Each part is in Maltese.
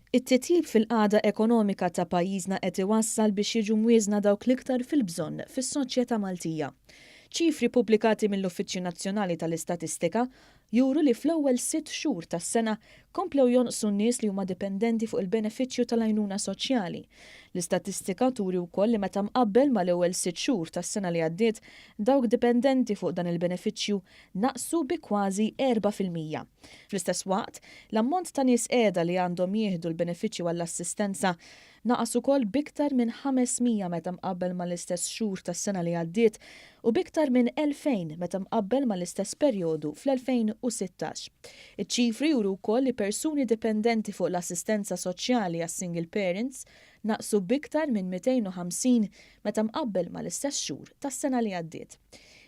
It-titjib fil-qagħda ekonomika ta' pajjiżna qed iwassal biex jiġu mwieżna dawk l-iktar fil-bżonn fis-soċjetà Maltija. Ċifri ppubblikati mill-Uffiċċju Nazzjonali tal-Istatistika juru li fl-ewwel sitt xhur tas-sena komplew jonqsu n-nies li huma dipendenti fuq il-benefiċċju tal-għajnuna soċjali. L-istatistika turi wkoll li meta mqabbel mal-ewwel sitt xhur tas-sena li għaddiet, dawk dipendenti fuq dan il-benefiċċju naqsu bi kważi 4%. Fl-istess waqt, l-ammont ta' nies qiegħda li għandhom jieħdu l-benefiċċju għall-assistenza naqas ukoll b'iktar minn 500 meta mqabbel mal-istess xhur tas-sena li għaddiet u b'iktar minn 2,000 meta mqabbel mal-istess perjodu fl-2016. Iċ-ċifri juru wkoll li persuni dipendenti fuq l-assistenza soċjali għas-single parents naqsu b'iktar minn 250 meta mqabbel mal-istess xhur tas-sena li għaddiet.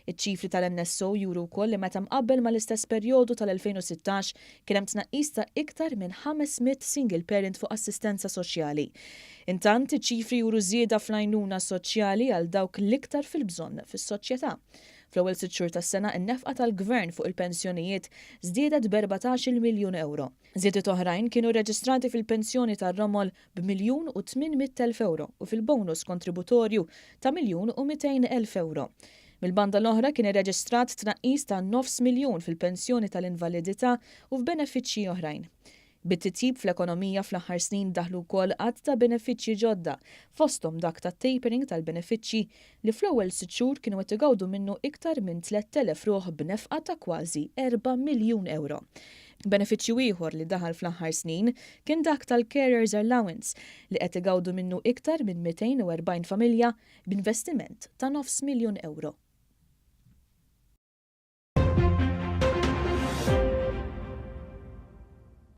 Iċ-ċifri tal-NSO juru wkoll li meta mqabbel mal-istess perjodu tal-2016 kien hemm tnaqqis ta' iktar minn 500 single parent fuq assistenza soċjali. Intant, iċ-ċifri juru żieda fl-għajnuna soċjali għal dawk l-iktar fil-bżonn fis-soċjetà. Fl-ewwel sitt xhur tas-sena n-nefqa tal-Gvern fuq il-pensjonijiet żdiedet b'14-il miljun ewro. Żiediet oħrajn kienu rreġistrati fil-pensjoni tar-romol b'miljun u 800,000 ewro u fil-bonus kontributorju ta' miljun u 200,000 ewro. Mill-banda l-oħra kien irreġistrat tnaqqis ta' nofs miljun fil-pensjoni tal-invalidità u f'benefiċċji oħrajn. Bit-titjib fl-ekonomija fl-aħħar snin daħlu wkoll għadd ta' benefiċċji ġodda, fosthom dak tat-tapering tal-benefiċċji li fl-ewwel sitt xhur kienu qed igawdu minnu iktar minn 3,000 ruħ b'nefqa ta' kważi 4 miljun ewro. Benefiċċju ieħor li daħal fl-aħħar snin kien dak tal-Carers Allowance li qed igawdu minnu iktar minn 240 familja b'investiment ta' nofs miljun ewro.